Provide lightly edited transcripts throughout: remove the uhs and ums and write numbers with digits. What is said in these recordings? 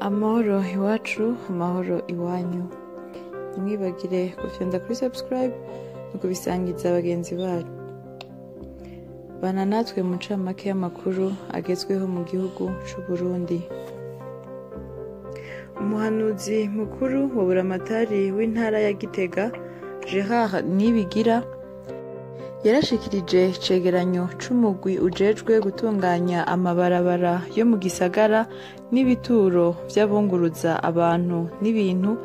Amahoro iwacu, amahoro iwanyu. Ntimwibagire gufyonda kuri subscribe no kubisangiza bagenzi bacu. Bana natwe mu ncamake y'amakuru agezweho mu gihugu c'u Burundi. Umuhanuzi mukuru wa Buramatari w'intara ya Gitega, Gerard Nibigira, yarashikirije icegeranyo c'umugwi ujejwe gutunganya amabarabara yo mu gisagara n'ibituro vy'abunguruza abantu n'ibintu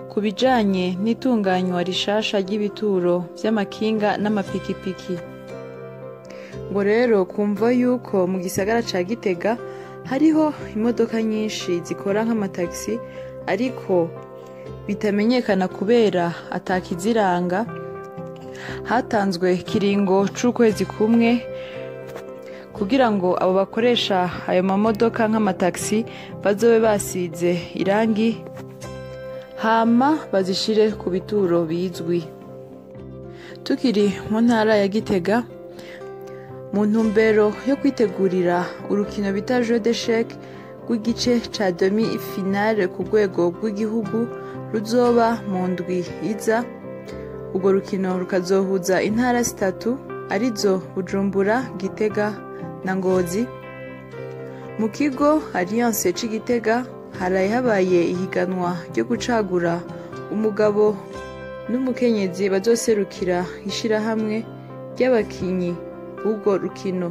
ku bijanye n'itunganywa rishasha ry'ibituro vy'amakinga n'amapikipiki. Ngo rero kumva yuko mu gisagara ca Gitega hariho imodoka nyinshi zikora nk'amatagisi ariko bitamenyekana kubera atakiziranga, hatanzwe ikiringo c'ukwezi kumwe kugira ngo abo bakoresha ayo mamodoka nk'amatagisi bazobe basize irangi hama bazishire ku bituro bizwi. Tukiri mu ntara ya Gitega, mu ntumbero yo kwitegurira urukino bita Jeu d'échecs rw'igice ca demi finale ku rwego rw'igihugu ruzoba mu ndwi iza, urwo rukino rukazohuza intara zitatu arizo Bujumbura, Gitega na Ngozi. Mu kigo Alliance c'i Gitega haraye habaye ihiganwa ryo gucagura umugabo n'umukenyezi bazoserukira ishirahamwe ry'abakinyi b'urwo rukino.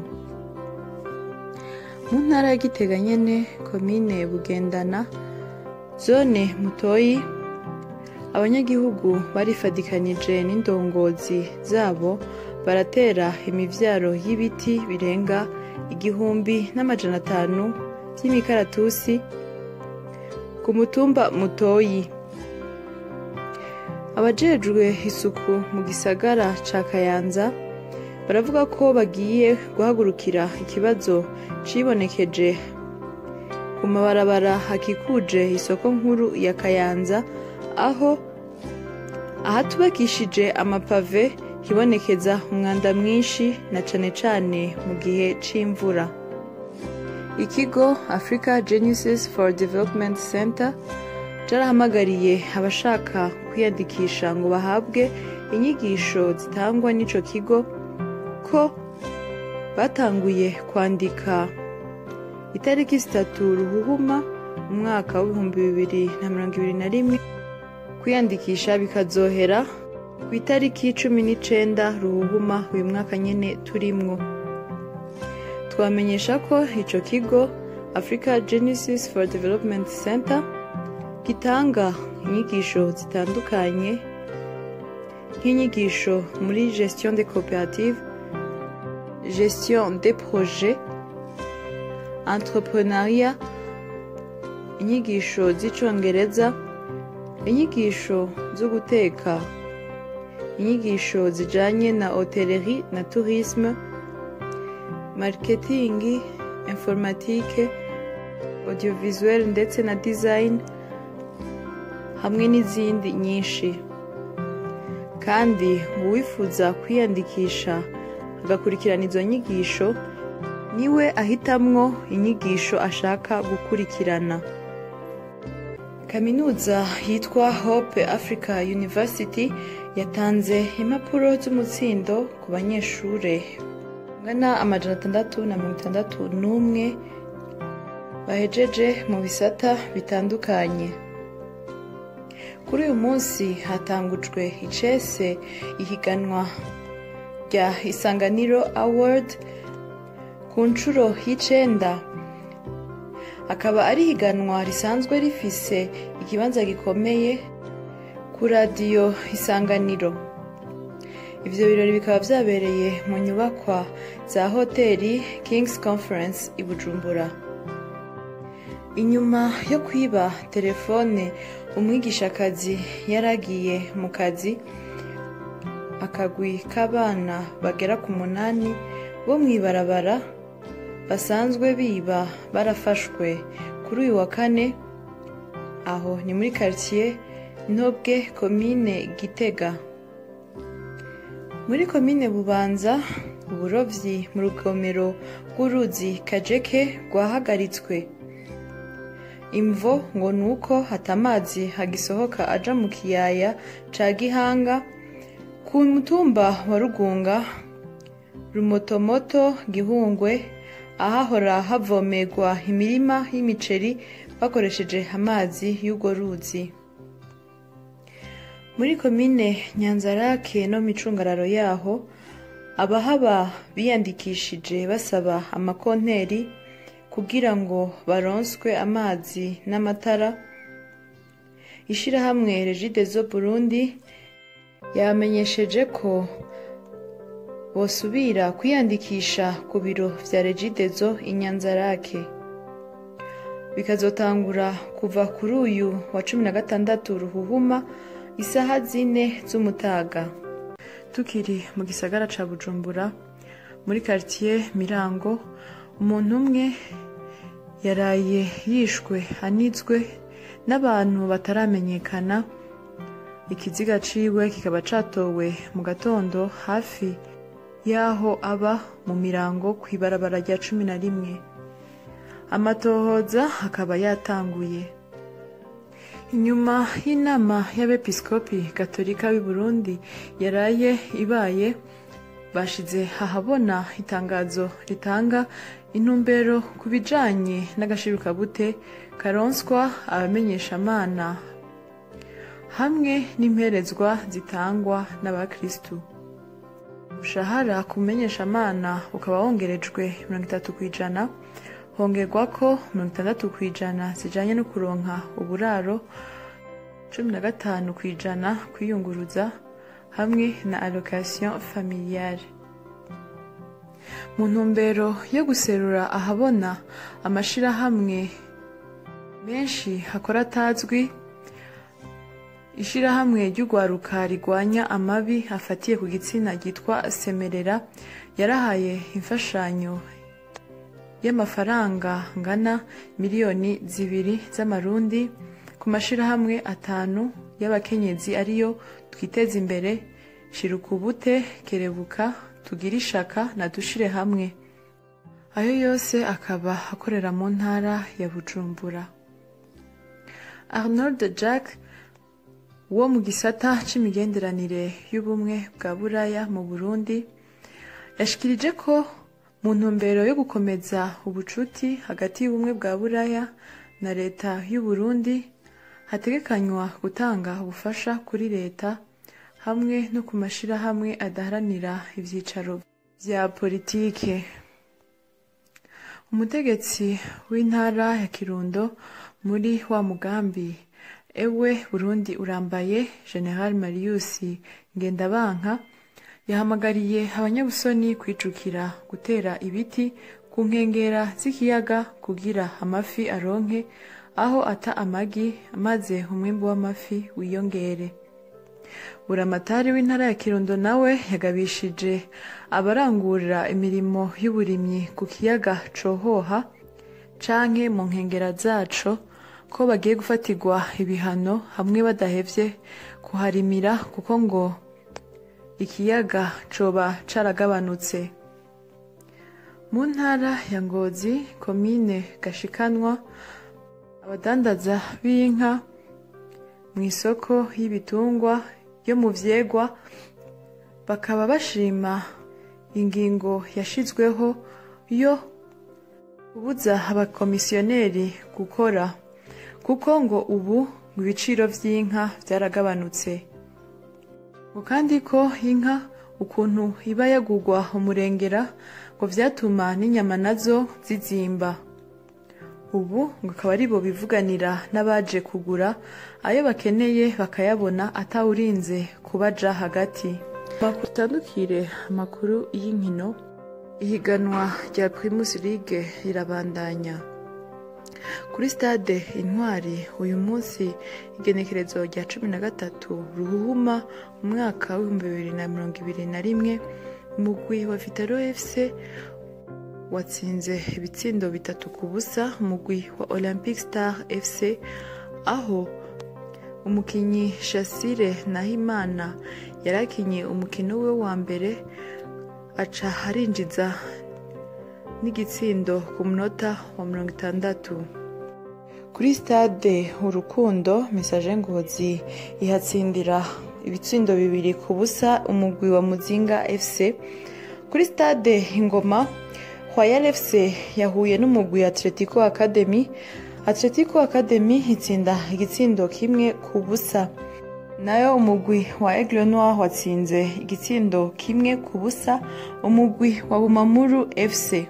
Mu ntara ya Gitega nyene, komine Bugendana, zone Mutoyi, abanyagihugu barifadikanije n'indongozi zabo baratera imivyaro y'ibiti birenga 1500 vy'imikaratusi ku mutumba Mutoyi. Abajejwe isuku mu gisagara ca Kayanza baravuga ko bagiye guhagurukira ikibazo cibonekeje ku mabarabara hakikuje isoko nkuru ya Kayanza, aho ahatubakishije amapave hibonekeza umwanda mwinshi na cane cane mu gihe c'imvura. Ikigo Africa Geniuses for Development Center carahamagariye abashaka kwiyandikisha ngo bahabwe inyigisho zitangwa n'ico kigo ko batanguye kwandika itariki 3 Ruhuhuma umwaka w'2021, kwiyandikisha bikazohera ku itariki 19 Ruhuhuma uyu mwaka nyene turimwo. Twamenyesha ko ico kigo Africa Geniuses for Development Center gitanga inyigisho zitandukanye nk'inyigisho muri gestion des coopératives, gestion des projets, entrepreneuriat, inyigisho z'icongereza, inyigisho zo guteka, inyigisho zijanye na hôtellerie na tourisme, marketing, informatique, audiovisuel ndetse na design, hamwe n'izindi nyinshi. Kandi uwifuza kwiyandikisha agakurikirana izo nyigisho niwe ahitamwo inyigisho ashaka gukurikirana. Kaminuza yitwa Hope Africa University yatanze impapuro z'umutsindo ku banyeshure bangana 661 bahejeje mu bisata bitandukanye. Kuri uyu munsi hatangujwe icese ihiganwa rya Isanganiro Award ku nshuro y'icenda, akaba ari ihiganwa risanzwe rifise ikibanza gikomeye ku radiyo Isanganiro. Ivyo birori bikaba vyabereye mu nyubakwa za hoteli King's Conference i Bujumbura. Inyuma yo kwiba telefone umwigishakazi yaragiye mu kazi, akagwi k'abana bagera ku 8 bo mw'ibarabara basanzwe biba barafashwe kuri uyu wa kane, aho ni muri quartier Ntobwe, komine Gitega. Muri komine Bubanza, uburovyi mu rugomero rw'uruzi Kajeke rwahagaritswe. Imvo ngo nuko hatamazi hagisohoka aja mu kiyaya ca Gihanga ku mutumba wa Rugunga, Rumotomoto, Gihungwe, ahahora havomerwa imirima y'imiceri bakoresheje amazi y'urwo ruzi. Muri komine Nyanzarake no micungararo yaho, abahaba biyandikishije basaba amakonteri kugira ngo baronswe amazi n'amatara. Ishirahamwe Regideso Burundi yabamenyesheje ko bosubira kwiyandikisha ku biro vya Regideso i Nyanzarake, bikazotangura kuva kuri uyu wa 16 Ruhuhuma isaha 4 z'umutaga. Tukiri mu gisagara ca Bujumbura, muri quartier Mirango, umuntu umwe yaraye yishwe anizwe n'abantu bataramenyekana. Ikiziga ciwe kikaba catowe mu gatondo hafi yaho aba mu Mirango kw'ibarabara rya 11. Amatohoza akaba yatanguye. Inyuma y'inama y'abepiskopi gatolika b'i Burundi yaraye ibaye, bashize ahabona itangazo ritanga intumbero ku bijanye n'agashirukabute karonswa abamenyeshamana hamwe n'imperezwa zitangwa n'abakristu. Umushahara ku mumenyeshamana ukaba wongerejwe 30%, hongerwako 60% zijanye no kuronka uburaro, 15% kwiyunguruza hamwe na allocation familiale. Mu ntumbero yo guserura ahabona amashirahamwe menshi akora atazwi, ishirahamwe ry'urwaruka rigwanya amabi afatiye ku gitsina ryitwa Semerera yarahaye imfashanyo y'amafaranga ngana 2 miliyoni z'amarundi ku mashirahamwe 5 y'abakenyezi ariyo Twiteze Imbere, Shirukubute, Kerebuka, Tugire Ishaka na Dushire Hamwe. Ayo yose akaba akorera mu ntara ya Bujumbura. Arnold Jack wo mu gisata c'imigenderanire y'ubumwe bwa Buraya mu Burundi yashikirije ko mu ntumbero yo gukomeza ubucuti hagati y'ubumwe bwa Buraya na leta y'u Burundi hategekanywa gutanga ubufasha kuri leta hamwe no ku mashirahamwe adaharanira ivyicaro vya politike. Umutegetsi w'intara ya Kirundo muri wa mugambi Ewe Burundi urambaye, General Marius Ngendabanka, yahamagariye abanyabusoni kwijukira gutera ibiti ku nkengera z'ikiyaga kugira amafi aronke aho ata amagi, maze umwimbu w'amafi wiyongere. Buramatari w'intara ya Kirundo nawe yagabishije abarangurira imirimo y'uburimyi ku kiyaga Cohoha canke mu nkengera zaco ko bagiye gufatirwa ibihano hamwe badahevye kuharimira, kuko ngo ikiyaga coba caragabanutse. Mu ntara ya Ngozi, komine Gashikanwa, abadandaza b'inka mw'isoko y'ibitungwa yo mu vyegwa bakaba bashima ingingo yashizweho yo kubuza abakomisiyoneri gukora, kuko ngo ubu ibiciro vy'inka vyaragabanutse. Ngo kandi ko inka ukuntu iba yagugwa umurengera ngo vyatuma n'inyama nazo zizimba. Ubu ngo akaba aribo bivuganira n'abaje kugura ayo bakeneye bakayabona atawurinze kubaja hagati. Tutandukire amakuru y'inkino. Ihiganwa rya Primus League rirabandanya kuri stade Intwari uyu munsi, igenekerezo rya 13 Ruhuhuma umwaka w'2021. Umugwi wa Vitalo FC watsinze ibitsindo 3-0 umugwi wa Olympic Star FC, aho umukinyi Shasire Nahimana yarakinye umukino we wa mbere aca arinjiza n'igitsindo ku munota wa 60. Kuri stade Urukundo, Messager Ngozi ihatsindira ibitsindo 2-0 umugwi wa Muzinga FC. Kuri stade Ingoma, Royal FC yahuye n'umugwi Atletico Academy. Atletico Academy itsinda igitsindo 1-0. Nayo umugwi wa Aigle Noir watsinze igitsindo 1-0 umugwi wa Bumamuru FC.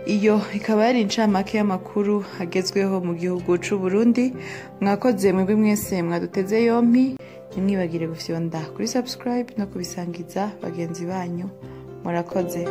Iyo ikaba yari incamake y'amakuru agezweho mu gihugu c'u Burundi. Mwakoze mwebwe mwese mwaduteze yompi, ntimwibagire gufyonda kuri subscribe no kubisangiza bagenzi banyu. Murakoze.